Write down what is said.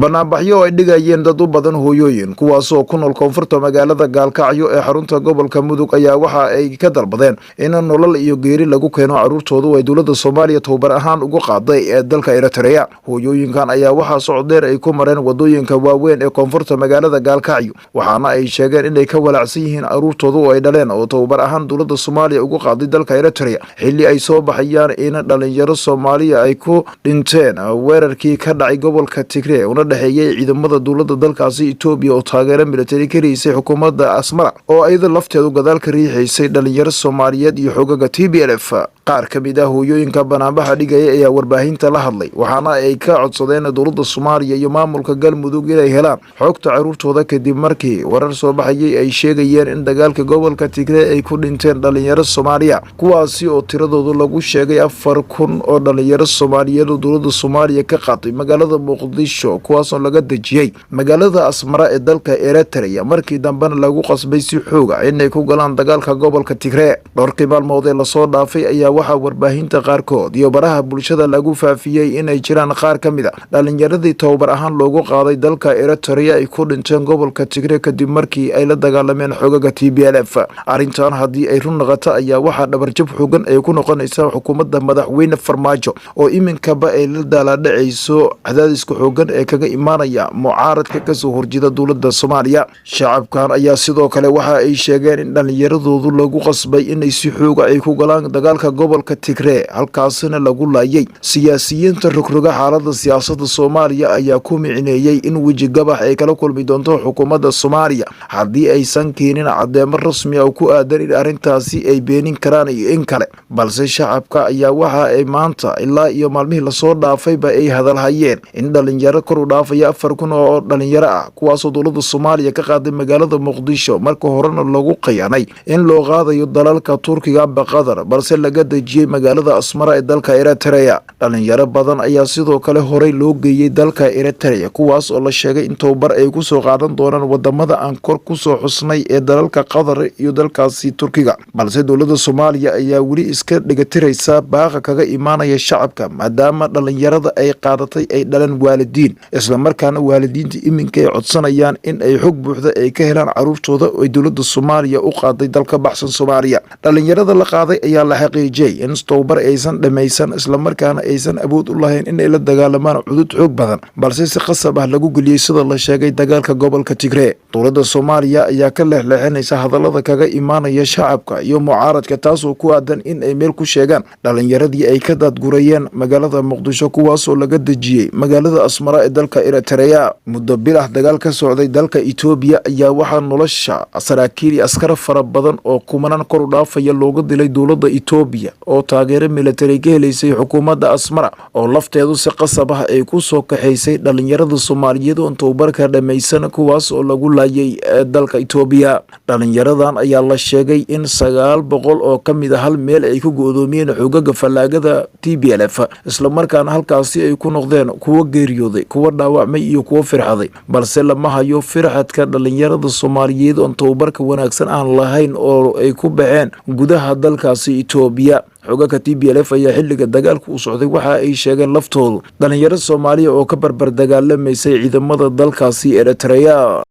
Banaanbaxyo ay dhigayeen dad u badan hooyooyin, kuwaasoo ku nool koonfurta magaalada Gaalkacyo ee xarunta gobolka Mudug, ayaa waxa ay ka dalbadeen in nolol iyo geeri lagu keeno caruurtoodu ay dowladda Soomaaliya tababar ahaan ugu qaaday ee dalka Eritrea. Hooyooyinkan ayaa waxaa socoddeer ay ku mareen wadooyinka waaweyn ee koonfurta magaalada Gaalkacyo, waxaana ay sheegeen inay ka walaacsan yihiin caruurtoodu oo ay dhaleen oo tababar ahaan dowladda Soomaaliya ugu qaaday dalka Eritrea, xilli ay soo baxayaan in dhalinyaro Soomaaliya ay ku dhinteen weerarkii ka dhacay gobolka Tigree una dhexeeyay ciidamada dowladda dalkaasi Etoobiya oo taageero militari ka riisay xukuumadda Asmara, oo iyada lafteedu gadaal ka riixaysay dhalinyaro Soomaaliyeed iyo xoogaga TPLF. Qaar ka mid ah hooyooyinka banaanbaxa dhigaya ayaa warbaahinta la hadlay, waxaana ay ka codsadeen dowladda Soomaaliya iyo maamulka Galmudug inay helaan xogta caruurtooda, kadib markii warar soo baxayay ay sheegayeen in dagaalka gobolka Tigree ay ku dhinteen dhalinyaro Soomaaliya, kuwaasi oo tiradoodu lagu sheegay 4000 oo dhalinyaro Soomaaliyeed oo dowladda Soomaaliya ka qaatay magaalada Muqdisho, kuwaasoo laga dejiyey magaalada Asmara ee dalka Eritrea, markii dambena lagu qasbay si xooga inay ku galaan dagaalka gobolka Tigree. Dhowrkii maalmood ee lasoo dhaafay ayaa waxaa warbaahinta qaarkood iyo baraha bulshada lagu faafiyey inay jiraan qaar ka mid a dhalinyaradii tababar ahaan loogu qaaday dalka Eritrea ay ku dhinteen gobolka Tigree, kadib markii ay la dagaalameen xoogaga TPLF. Arrintan haddii ay run noqoto ayaa waxaa dhabarjab xoogan ay ku noqonaysaa xukuumadda madaxweyne Farmaajo, oo iminkaba ay la daalaadhacayso cadaadiska xoogan ee kaga imaanaya mucaaradka kasoo horjeeda dowladda Soomaaliya. Shacabkan ayaa sidoo kale waxa ay sheegeen in dhalinyaradoodu lagu qasbay inay si xooga ay ku galaan dagaalka gobolka Tigree, halkaasina lagu laayay. Siyaasiyiinta rogroga xaalada siyaasada Soomaaliya ayaa ku micneeyey in weji gabax ay kala kulmi doonto xukuumadda Soomaaliya haddii aysan keenin cadeemo rasmi ah oo ku aadan in arrintaasi ay beenin karaan iyo in kale. Balse shacabka ayaa waxa ay maanta ilaa iyo maalmihii lasoo dhaafayba ay hadalhayeen in dhalinyaro kor u dhaafaya 4000 oo dhalinyaro ah, kuwaasoo dowladda Soomaaliya ka qaaday magaalada Muqdisho, marka horena lagu khiyaanay in loo qaadayo dalalka Turkiga amba Qatar, balse laga dejiyey magaalada Asmara ee dalka Eritrea. Dhalinyaro badan ayaa sidoo kale horey loo geeyey dalka Eritrea, kuwaas oo la sheegay in tababar ay kusoo qaadan doonaan wadamada aan kor kusoo xusnay ee dalalka Qatar iyo dalkaasi Turkiga. Balse dowladda Soomaaliya ayaa weli iska dhegatiraysa baaqa kaga imaanaya shacabka, maadaama dhalinyarada ay qaadatay ay dhaleen waalidiin, islamarkaana waalidiinta iminka ay codsanayaan in ay xog buuxda ay ka helaan caruurtooda oo ay dowladda Soomaaliya u qaaday dalka baxsan Soomaaliya. Dhalinyarada la qaaday ayaa la xaqiijiyey in tababar aysan dhammaysan, islamarkaana aysan awood u lahayn inay la dagaalamaan cudud xoog badan, balse si qasab ah lagu geliyey, sida la sheegay, dagaalka gobolka Tigree. Dowladda Soomaaliya ayaa ka leexleexinaysa hadallada kaga imaanaya shacabka iyo mucaaradka, taasoo ku aadan in ay meel ku sheegaan dhalinyaradii ay ka daadgurayeen magaalada Muqdisho, kuwaasoo laga dejiyey magaalada Asmara ee dalka Eritrea. Muddo bilah dagaal ka socday dalka Etoobiya ayaa waxaa nolosha saraakiil iyo askar fara badan oo kumanaan kor u dhaafaya looga dilay dowladda Etoobiya oo taageero militari ka helaysay xukuumadda Asmara, oo lafteedu si qasab ah ay ku soo kaxaysay dhalinyarada Soomaaliyeed oon tababarka dhammaysan, kuwaas oo lagu laayay dalka Etoobiya. Dhalinyaradan ayaa la sheegay in 900 oo ka mid a hal meel ay ku go-doomiyeen xoogaga fallaagada TPLF, islamarkaana halkaasi ay ku noqdeen kuwo geeriyooday, kuwo dhaawacmay iyo kuwo firxaday. Balse lama hayo firxadka dhalinyarada Soomaaliyeed oon tababarka wanaagsan aan lahayn oo ay ku baxeen gudaha dalkaasi Etoobiya. Xoogaga TPLF ayaa xilliga dagaalka uu socday waxa ay sheegeen laftoodu dhalinyaro Soomaaliya oo ka barbar dagaalamaysay ciidamada dalkaasi Eritrea.